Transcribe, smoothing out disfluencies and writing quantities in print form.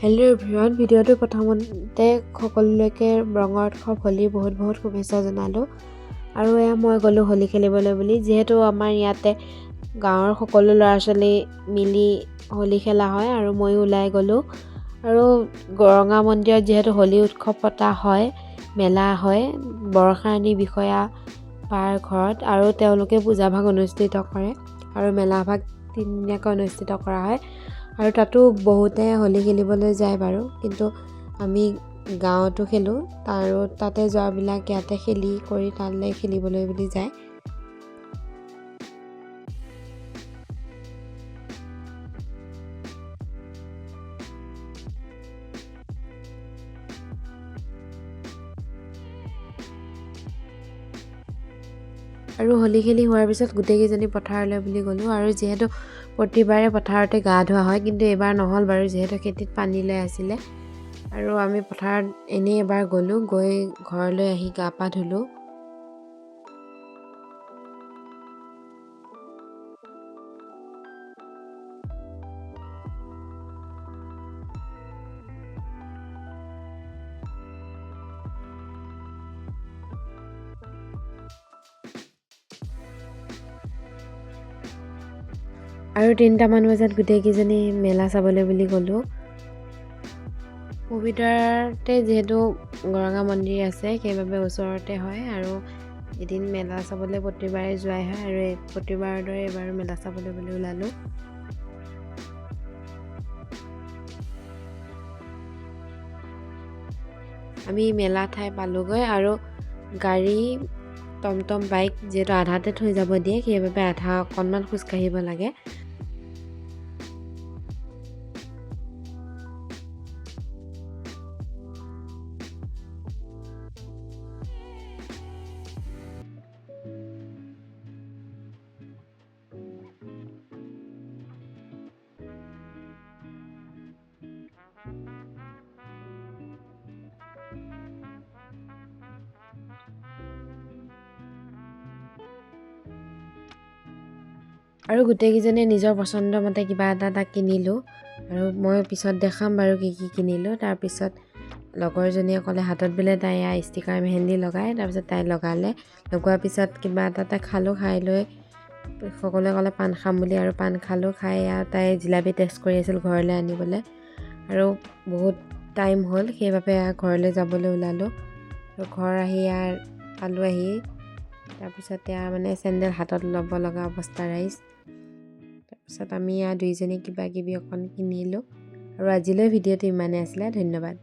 Hello' everyone, ভিডিঅ'টো প্ৰথমতে সকলোলৈকে ৰঙৰ উৎসৱ হোলীৰ বহুত বহুত শুভেচ্ছা জনালোঁ। আৰু এয়া মই গ'লোঁ হোলী খেলিবলৈ বুলি, যিহেতু আমাৰ ইয়াতে গাঁৱৰ সকলো ল'ৰা ছোৱালী মিলি হোলী খেলা হয় আৰু ময়ো ওলাই গ'লোঁ। আৰু গৰঙা মন্দিৰত যিহেতু হোলী উৎসৱ পতা হয়, মেলা হয় বৰষাৰাণী বিষয়া পাৰ ঘৰত, আৰু তেওঁলোকে পূজাভাগ অনুষ্ঠিত কৰে আৰু মেলাভাগ তিনিদিনীয়াকৈ অনুষ্ঠিত কৰা হয়। আৰু তাতো বহুতে হোলী খেলিবলৈ যায় বাৰু, কিন্তু আমি গাঁৱতো খেলোঁ আৰু তাতে যোৱাবিলাক ইয়াতে খেলি কৰি তালৈ খেলিবলৈ বুলি যায়। আৰু হোলী খেলি হোৱাৰ পিছত গোটেইকেইজনী পথাৰলৈ বুলি গ'লোঁ। আৰু যিহেতু প্ৰতিবাৰে পথাৰতে গা ধোৱা হয়, কিন্তু এইবাৰ নহ'ল বাৰু, যিহেতু খেতিত পানী লৈ আছিলে। আৰু আমি পথাৰত এনেই এবাৰ গ'লোঁ, গৈ ঘৰলৈ আহি গা পা ধুলোঁ। আৰু 3টামান বজাত গোটেইকেইজনী মেলা চাবলৈ বুলি গ'লোঁ। পবিতৰাতে যিহেতু গৰঙা মন্দিৰ আছে, সেইবাবে ওচৰতে হয়। আৰু এদিন মেলা চাবলৈ প্ৰতিবাৰে যোৱাই হয় আৰু প্ৰতিবাৰৰ দৰে এইবাৰো মেলা চাবলৈ বুলি ওলালোঁ। আমি মেলা ঠাই পালোঁগৈ আৰু গাড়ী টমটম বাইক যিহেতু আধাতে থৈ যাব দিয়ে, সেইবাবে আধা অকণমান খোজকাঢ়িব লাগে। আৰু গোটেইকেইজনীয়ে নিজৰ পচন্দ মতে কিবা এটা এটা কিনিলোঁ আৰু মই পিছত দেখাম বাৰু কি কি কিনিলোঁ। তাৰপিছত লগৰজনীয়ে ক'লে হাতত বোলে তাই এয়া ষ্টিকাৰ মেহেন্দি লগায়, তাৰপিছত তাই লগালে। লগোৱাৰ পিছত কিবা এটা এটা খালোঁ, খাই লৈ সকলোৱে ক'লে পাণ খাম বুলি আৰু পাণ খালোঁ। খাই আৰু তাই জিলাপি টেষ্ট কৰি আছিল ঘৰলৈ আনিবলৈ, আৰু বহুত টাইম হ'ল, সেইবাবে ঘৰলৈ যাবলৈ ওলালোঁ। আৰু ঘৰ আহি ইয়াৰ পালোঁ আহি, তাৰপিছত এয়া মানে চেণ্ডেল হাতত ল'ব লগা অৱস্থা ৰাইজ। তাৰপিছত আমি ইয়াৰ দুইজনী কিবা কিবি অকণ কিনিলোঁ। আৰু আজিলৈ ভিডিঅ'টো ইমানেই আছিলে, ধন্যবাদ।